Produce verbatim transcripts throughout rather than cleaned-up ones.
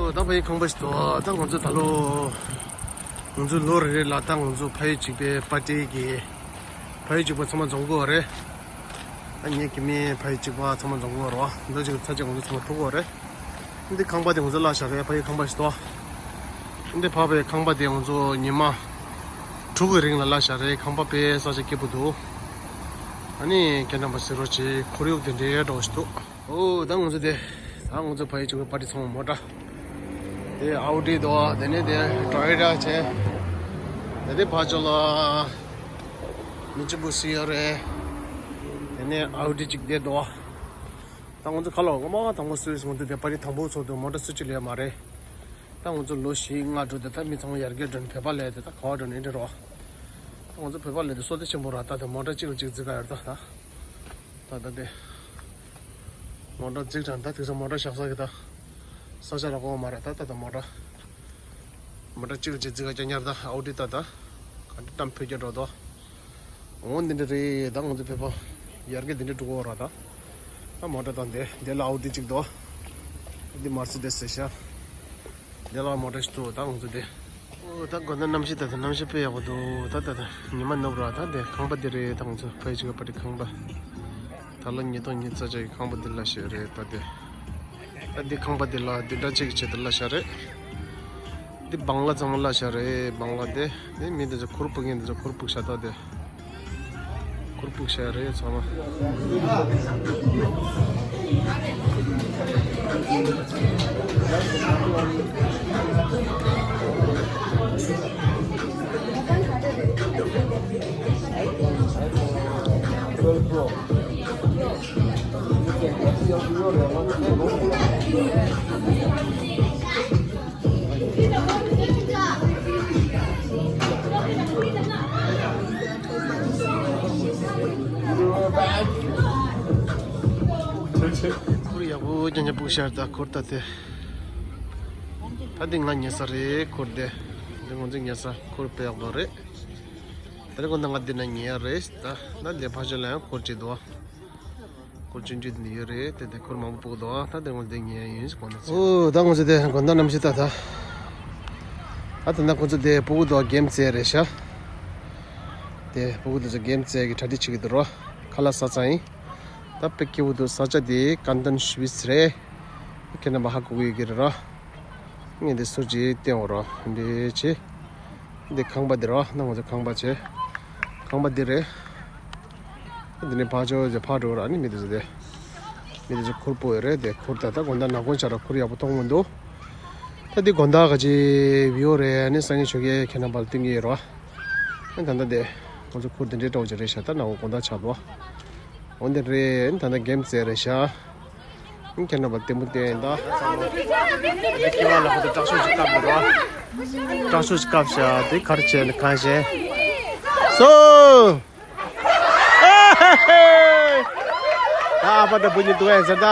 ད་ཕ་ཡུལ་ཁང་པ་ཞིག་འདུག་ད་ང་ཚོ་ད་ལོ། ང་ཚོ་ལོ་རེ་རེ་ལ་ད་ང་ཚོ་ཕ་ཡུལ་གཅིག་པའི་པར་ཊི་གི། ཕ་ཡུལ་གཅིག་པ་ཚང་མ་འཛོམས་ཀྱི་ཡོད་རེད། ད་ངའི་སྐྱེ་དམན་ཕ་ཡུལ་གཅིག་པ་ཚང་མ་འཛོམས་ཀྱི་ཡོད་རེད་བ། འདི་ཅིག་ཚ་ཅིག་ང་ཚོ་ཚང་མ་ཐུག་གི་ཡོད་རེད། འདི་ཁང་པ་དེ་ང་ཚོ་གླ་བཞག་རེད། ཕ་ཡུལ་ཁང་པ་ཞིག་འདུག་འདི་ཕ་ཕའི་ཁང་པ་དེ་ང་ཚོ་ཉི་མ་དྲུག་གི་རིང་ལ་གླ་བཞག་རེད། ཁང་པ་དཔེ་ས་ཆ་སྐྱིད་པོ་འདུག་ཨ་ནི་ཁྱེད་རྣམ་པ་གཟིགས་རོགས་བྱེད། ཁོར་ཡུག་དེ་འདྲའི་འདྲ་བོ་ཞིག་འདུག་ཨོ་ད་ང་ཚོ་དེ། ད་ང་ཚོ་ཕ་ཡུལ་གཅིག་པའི་པར་ཊི་ཚང་མ་མོ་ཊ། དེ་ཨའུ་ཌི་འདུག་དེ་ནས་དེ་ཊོ་ཡོ་ཊ་བྱས། དེ་ནས་ཕར་ཕྱོགས་ལ་མི་གཅིག་པུ་སུ་ཡོད་རེད། དེ་ནས་ཨའུ་ཌི་གཅིག་དེ་འདུག་ད་ང་ཚོ་ཁ་ལོ་ངོ་མ་དང་པོ་སུ་ཡོད་ཟེར་ང་ཚོ་དེ་པར་ཊི་དང་པོ་ཚོགས་དུས་མོ་ཊ་སུ་གཅིག་ལས་མ་རེད། ད་ང་ཚོ་ལོ་བཞི་ལྔ་འགྲོ་དུས་ད་མི་ཚང་མ་ཡར་རྒྱས་འགྲོ་ནས་བོད་པ་སླེབས་དུས་ད་ག་བ་འགྲོ་ནས་འདྲི་རོགས། ད་ང་ཚོ་བོད་པ་སླེབས་དུས་བསོད་བདེ་ཆེན་པོ་ར། ད་དེ་མོ་ཊ་གཅིག་ལ་གཅིག་བརྩི་ག་ཡོད་ད་ད། ད་ད་དེ། མོ་ཊ་བརྩིགས་དང་ད་དེང་སང་མོ་ཊ་བཞག་ས་གི་ད། ས་ཆ་རག་གི་མ་རེད་ད་ད་ད་མོ་ཊ། མོ་ཊ་གཅིག་ལ་གཅིག་བརྩིགས་ག་རྐྱང་ཉར་ད་ཨའུ་ཌི་ད་ད། ག་འདྲ་བཀྲམ་ཕུད་རྒྱུ་འགྲོ་དོ། འོ་འདི་འདྲ་རེད་ད་ང་ཚོ་བོད་པ། ཡར་རྒྱས་འདི་འདྲ་འགྲོ་གི་ཡོད་ར་ད། ད་མོ་ཊ་དང་དེ་དེ་ལ་ཨའུ་ཌི་གཅིག་འདུག་འདི་མར་སི་ཌི་སི་ཟེར་ཤག་འདི་ལ་མོ་ཊ་ཞིག་འདུག་ད་ང་ཚོ་དེ། ཨོ་ད་དགོང་དག་གནམ་གཤིས་ད་ད་གནམ་གཤིས་དཔེ་ཡག་པོ་འདུག་ད་ད་ད་ཉི་མ་ནུབ་ར། ད་དེ་ཁང་པ་འདི་རེད་ད་ང་ཚོ་ཕ་ཡུལ་གཅིག་པའི་པར་ཊི་ཁང་པ། ད་ལོ་ཉིས་སྟོང་ཉི་ཤུ་རྩ་གཅིག་གི་ཁང་པ་འདི་གླ་བཞག་རེད་ད་དེ། ད་འདི་ཁང་པ་འདི་ལ་བདུན་ཕྲག་གཅིག་གི་ཆེད་དུ་གླ་བཞག་རེད། འདི་སྦང་ལ་ཚང་མ་གླ་བཞག་རེད། སྦང་ལ་དེ་དེ་མི་དེ་ཚོ་ཁུར་ཕུབ་མཁན་དེ་ཚོ་ཁུར་ཕུབ་བཞག་ད་དེ། ཁུར་ཕུབ་བཞག་རེད་ཚང་མ། ཁུར་ཡག་པོ་རྐྱང་རྐྱང་ཕུབ་ཤར་ད་ཁུར་ད་དེ། ད་འདི་ང་ཉལ་ས་རེད་ཁུར་དེ། འདི་ང་ཚོ་ཉལ་ས་ཁུར་དཔེ་ཡག་པོ་རེད། ད་རེས་ཁོ་ན་ང་འདི་ན་ཉལ་ཡ་རེད་ད། ད་འདི་ཕར་ཕྱོགས་ལ་ཡང་ཁུར་གཅིག་འདུག་ཁོ་ཆུང་ཆུང་དེ་འདྲ་ཡོད་རེད་དེ། དེ་ཁོར་མང་པོ་ཕུབ་འདུག་ད་དེ་ངོ་དེ་ཉལ་ཡིན་ཞིག་གོ་ན་ཚེ། ཨོ་ད་ངོ་ཚེ་དེ་དགོང་དག་གནམ་གཤིས་ད་ད། ཨ་ད་ན་ཁོ་ཚོ་དེ་ཕྲུ་གུ་དེ་གེམ་རྩེ་རེད་ཤག་དེ་ཕྲུ་གུ་དེ་ཚོ་གེམ་རྩེ་གི་གྲ་སྒྲིག་བྱེད་ཀྱི་འདུག་རོ། ཁ་ལག་ཟ་ཚར་ཡིན། ད་དཔེ་སྐྱིད་པོ་འདུག་ས་ཆ་དེ་ཀན་ཏན་ཤུ་ཝིས་རེད། ཁྱེད་རྣམ་པ་ཧ་གོ་གི་ཡོད་ཀྱི་རེད་རོ། ངས་འདི་སུ་ཅིག་བསྟན་འོ་རོ་འདི་ཆེ། འདི་ཁང་པ་འདི་རོ་ན་ང་ཚོ་ཁང་པ་ཆེ། ཁང་པ་འདི་རེད། འདི་ནས་ཕར་ཕྱོགས་ཕར་འགྲོ་ར་ནི་མི་འདི་ཚོ་དེ། མི་འདི་ཚོ་ཁུར་ཕུབ་ཡོད་རེད་དེ། ཁུར་ད་ལྟ་དགོང་དག་ནག་ཁུང་ཆགས་ར་ཁུར་ཡག་པོ་མཐོང་མི་འདུག་ད་འདི་དགོང་དག་ག་ཅི་བིའུ་རེད་ནི་སང་ཉིན་ཆོས་རྒྱལ་ཁྱེད་རྣམ་པ་ལ་སྟོན་གྱི་ཡོད་རོ། ཨ་ད་ལྟ་དེ་ང་ཚོ་ཁུར་འདི་འདྲའི་འདྲ་བོ་ཅིག་རེད་ཤག་ད་ནག་ཁུང་དགོང་དག་ཆགས་འདུག་འོ་འདི་རེད། ད་ལྟ་གེམ་རྩེ་རེད་ཤག་ཁྱེད་རྣམ་པ་ལྟད་མོ་བལྟས་ཡིན་ད། སྐྱེ་བ་ལ་ཁོ་ཚོ་དྲག་ཤོས་ཤིག་བཀབ་འདུག་རོ། དྲག་ཤོས་ཤིག་བཀབ་བཞག་དེ་ག་རེ་བྱས་ནས་གང་བྱས། སོ། ད་ཨ་ཕ་དང་བུ་གཉིས་འདུག་ཨེ་ཟེར་ད།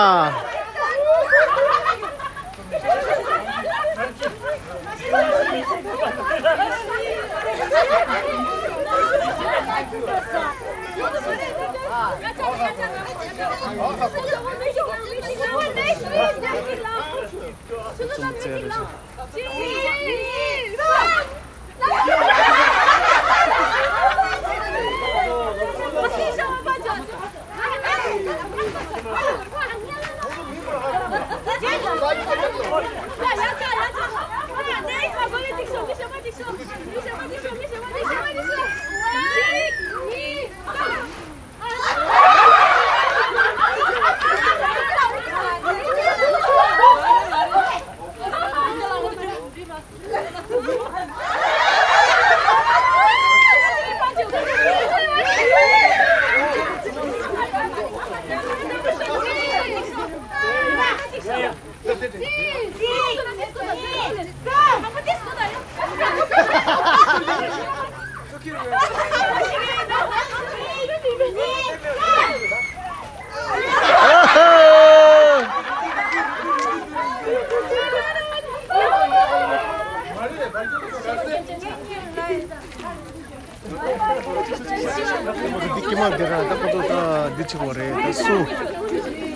འདི་ཀྱེ་མ་འདི་ར་ད་ཁོ་ཚོ་ད་འདི་ཆེ་བོ་རེད་ད་སུ།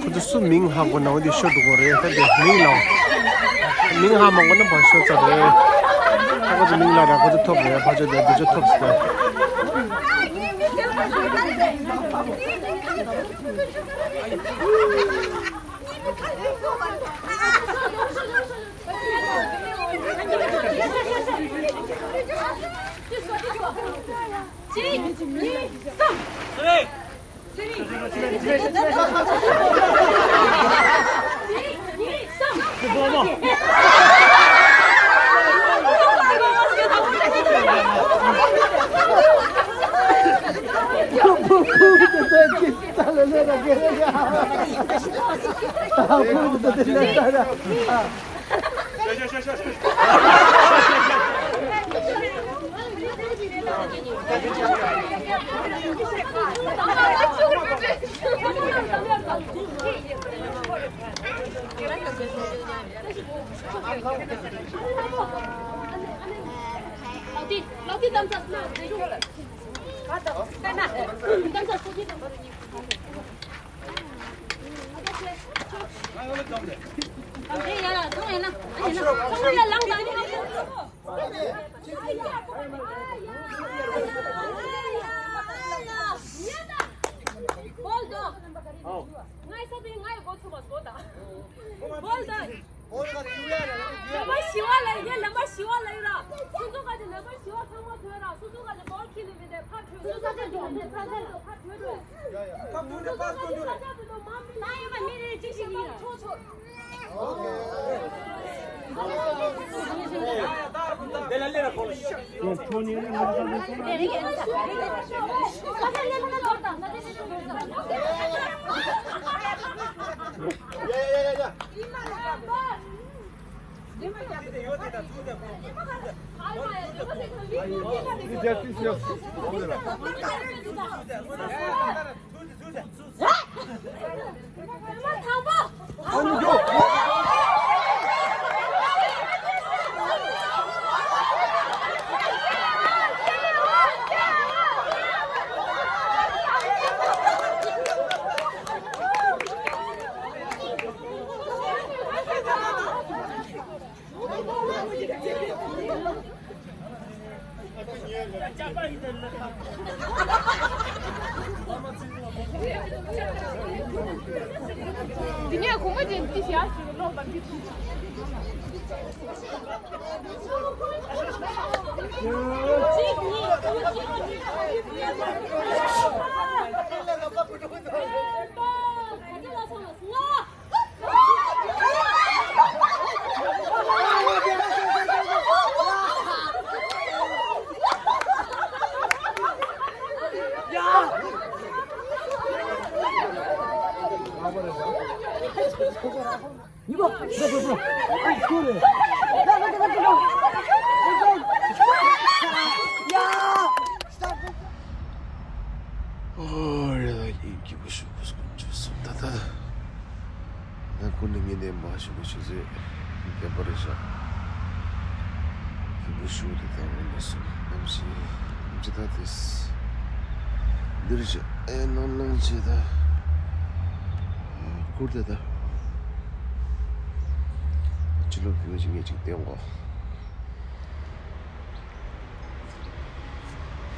ཁོ་ཚོ་སུ་ མིང་ཧ་གོ་ན་འོ་དེ་ཤོར་འགྲོ་གི་རེད། ད་དེ་མིང་ལ། མིང་ཧ་མ་གོ་ན་ཕར་ཤོར་ཚར་རེད། ད་ཁོ་ཚོ་མིང་ལ་ར་ཁོ་ཚོ་ཐོབ་རེད། ཕར་ཕྱོགས་དེ་འདི་ཚོ་ཐོབ་ཟེར། ལམ་པ་ཞི་བ་ལ་ཡིན་ལ། ལམ་པ་ཞི་བ་ལ་ཡིན་ར། སུ་སུ་ག་ཅི་ལམ་པ་ཞི་བ་ཚང་མ་ཐོན་ར། སུ་སུ་ག་ཅི་བོལ་ཁྱི་ལི་མི་དེ་ཕར་བྲོས། སུ་སུ་ག་ཅི་བོལ་ཁྱི་ལི་ཕར་བྲོས་བྲོས། སུ་སུ་ག་ཅི་ཕར་བྲོས་བྲོས། ད་ཡོད་པ་མི་རེ་གཅིག་ཞིག་ཡིན་ར། ཆོག་ཆོག་འདི་ནས་གོང་མ་ཅན་འདི་ཞག་ཞིག་ལོག་པ་འདི། ཨོ་རེད། ད་ཡིན་སྐྱིད་པོ་ཞུ་དགོས་སྐོར་བརྗོད་སོང་། ད་ད་ད་ཁོ་ནི་ངས་བདེན་པ་ཞུ་དགོས་ཞུ་ཟེར། བདེན་པ་རེད་ཤག་སྐྱིད་པོ་ཞུ་དེ་ད་ངོ་ནས་སོང་། ནམ་ཞིག་ནམ་ཞིག་ད་དེས་འདིར་ཞུ་ཨེ་ནང་ནང་བྱེད་ད། ཁུར་དེ་ད་ཕྱི་ལོགས་ཕུལ་བ་ཞིག་ངས་ཅིག་བསྟན་གོ།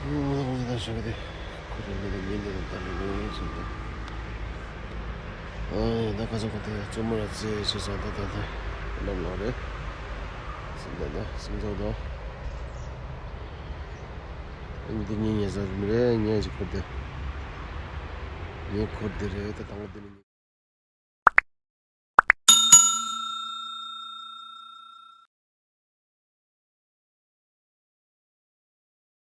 ཨོ་ད་ཞོགས་དེ་ཁོ་རང་མི་དེ་ཉིན་དེ་ད་ལོ་ལོ་ཟིན་ཏེ། ཨོ་ད་ཁ་སང་ཁོ་དེ་བཙུན་མོ་ར་རྩེ་ཆེ་ས་ད་ད་ད་ལམ་ལོག་རེད། སིན་ད་ད་སིན་ཚོགས་དོ། འདི་ཉིན་ཉེ་ས་མི་རེད། ཉེ་ཅིག་ཁོ་དེ་ཉེ་ཁོ་དེ་རེད། ད་དང་པོ་དེ་ནི།